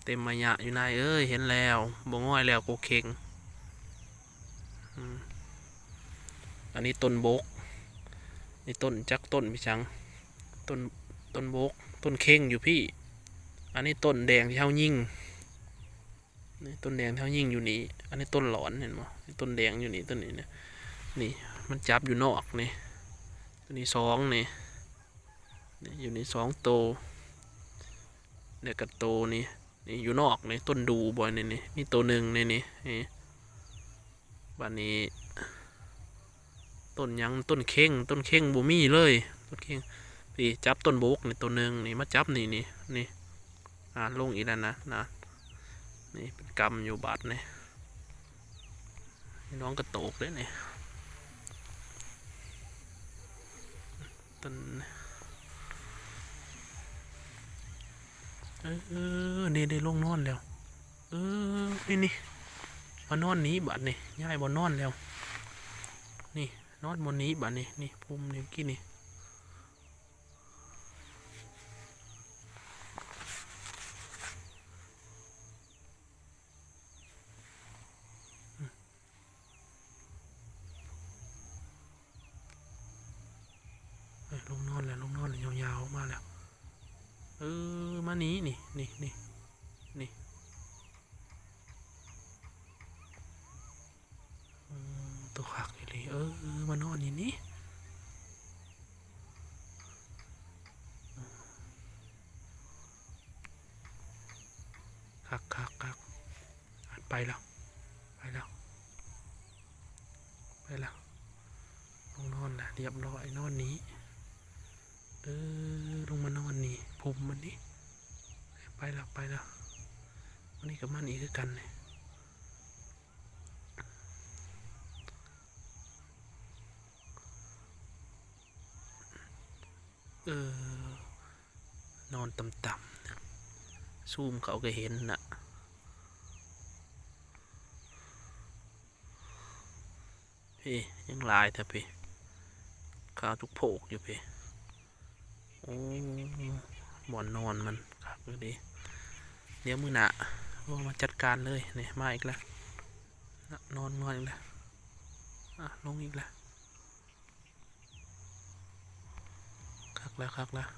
ເຕັມໄມຍະຢູ່ນາຍເອີຍ ເຫັນແລ້ວ ບໍ່ງອຍແລ້ວໂກເຄັງ. ອືມ ອັນນີ້ຕົ້ນບົກ ນີ້ຕົ້ນ ຈັກຕົ້ນພິສັງ ຕົ້ນ ຕົ້ນບົກ ຕົ້ນເຄັງຢູ່ພີ້. ອັນນີ້ຕົ້ນແດງທີ່ເຮົາຍິງ ນີ້ຕົ້ນແດງທີ່ເຮົາຍິງຢູ່ນີ້. ອັນນີ້ຕົ້ນຫຼອນ ເຫັນບໍ່? ນີ້ຕົ້ນແດງຢູ່ນີ້ ຕົ້ນນີ້ນະ ນີ້ມັນຈັບຢູ່ນອກນີ້ ໂຕນີ້ສອງນີ້ ນີ້ຢູ່ນີ້ສອງໂຕ ແລ້ວກໍໂຕນີ້ ນີ້ຢູ່ນອກນີ້ ຕົ້ນດູ່ບໍ່ ນີ້ ນີ້ມີໂຕໜຶ່ງນີ້ ນີ້ ນີ້. ບາດນີ້ຕົ້ນຫຍັງ? ຕົ້ນເຄັງ ຕົ້ນເຄັງບໍ່ມີເລີຍ ຕົ້ນເຄັງ. ພີ້ ຈັບຕົ້ນບົກນີ້ໂຕໜຶ່ງນີ້ ມາຈັບນີ້ ນີ້ ນີ້ ອ່າ ລົງອີກແລ້ວນະ ນະ ນີ້ເປັນກຳຢູ່ບາດນີ້ ນ້ອງກະໂຕກເດ້ນີ້ ຕົ້ນ ເອີ ນີ້ ນີ້ລົງນອນແລ້ວ. ເອີ ນີ້ ນີ້ ມານອນນີ້ບາດນີ້ ຍ້າຍບ່ອນນອນແລ້ວ ນີ້ ນອນບ່ອນນີ້ບາດນີ້ ນີ້ ພຸ່ມນີ້ ກີ້ນີ້. ເອີ ລົງນອນແລ້ວ ລົງນອນແລ້ວ ຍາວໆ ມາແລ້ວ. ເອີ ມານີ້ ນີ້ ນີ້ ນີ້ ນີ້ ໂອ້ ໂຕຄັກອີ່ຫຼີ. ເອີ ມານອນຢູ່ນີ້ ຄັກໆໆ. ອ່າ ໄປແລ້ວ ໄປແລ້ວ ໄປແລ້ວ ລົງນອນແລ້ວ ລຽບຮ້ອຍ ນອນນີ້. ເອີ ລົງມານອນນີ້ ພຸ່ມມັນນີ້ ໄປແລ້ວ ໄປແລ້ວ. ອັນນີ້ກໍມັນອີກຄືກັນນີ້. ເອີ ນອນຕ່ຳໆ ຊູມເຂົ້າກໍເຫັນນະ. ພີ້ ຍັງຫຼາຍແທ້ພີ້ ຄາຈຸກໂພກຢູ່ພີ້. ໂອ້ ບ່ອນນອນມັນຄັກຢູ່ເດ. ດຽວມື້ໜ້າ ໂອ້ ມາຈັດການເລີຍ. ນີ້ ມາອີກແລ້ວ ນອນ ນອນອີກແລ້ວ ອ່ະ ລົງອີກແລ້ວ. ຄັກແລ້ວ ຄັກແລ້ວ.